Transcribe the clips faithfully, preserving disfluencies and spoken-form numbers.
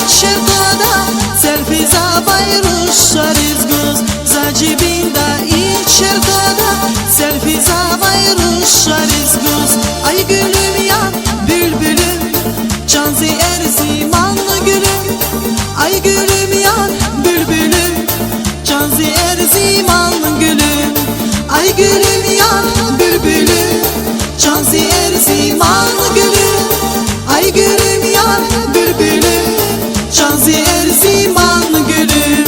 Шеркада селфи завай рушариз гуз, за жибинда ичеркада селфи завай рушариз гуз. Ай гуьлуьм яр, буьлбуьлуьм, чан зи эрзиман гуьлуьм. Ай гуьлуьм яр, буьлбуьлуьм, чан зи эрзиман гуьлуьм. Ай гуьлуьм яр, буьлбуьлуьм, чан зи эрзиман гуьлуьм. Ай гуьлуьм яр, буьлбуьлуьм, чан зи эрзиман гуьлуьм.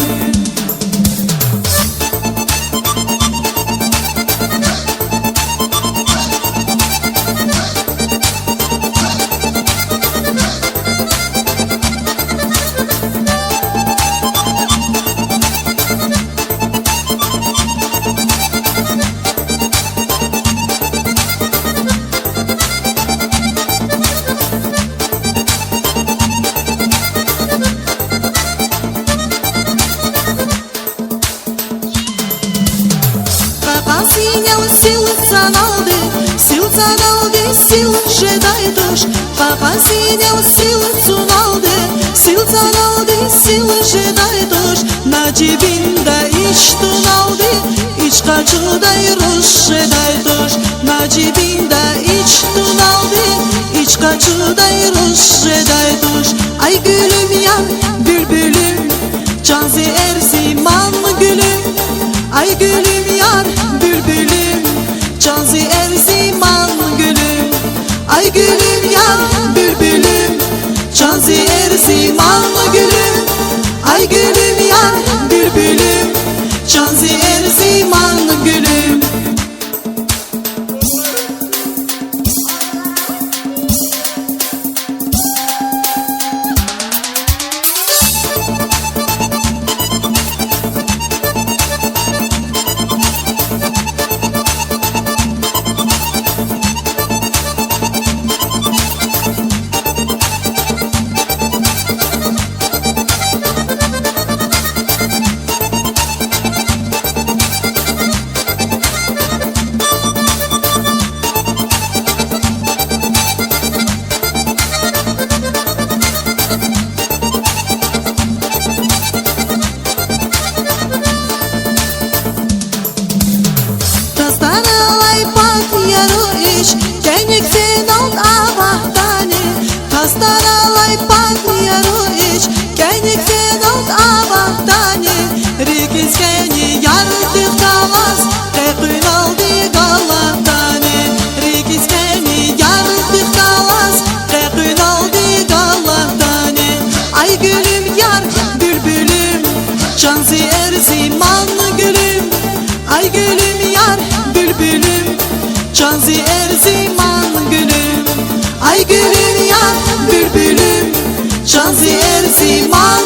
Кьакьан синел сил саналди, сил саналди, сил жедай туш. Кьакьан синел сил цуналди, сил саналди, сил жедай туш. На жибинда ич туналди, ич къачудай руш жедай туш. На жибинда ич туналди, ич къачудай руш жедай туш. Ай гуьлуьм яр, буьлбуьлуьм, чан зи эрзиман гуьлуьм. Ай гуьлуьм яр, буьлбуьлуьм, чан зи эрзиман гуьлуьм. Ай гуьлуьм яр, буьлбуьлуьм, чан зи эрзиман гуьлуьм. Ай гуьлуьм яр, буьлбуьлуьм, чан зи эрзиман гуьлуьм. Тастаралай пак яру ич, кӀаник фенал аватӀани. Тастаралай пак яру ич, кӀаник фенал аватӀани. РикӀиз кӀани ярдихъ галаз, къекъуьналди галатани. РикӀиз кӀани ярдихъ галаз, къекъуьналди галатани. Ай гуьлуьм яр, буьлбуьлуьм, чан зи эрзиман гуьлуьм. Ай гуьлуьм яр, буьлбуьлуьм, чан зи эрзиман гуьлуьм. Ай гуьлуьм яр, буьлбуьлуьм, чан зи эрзиман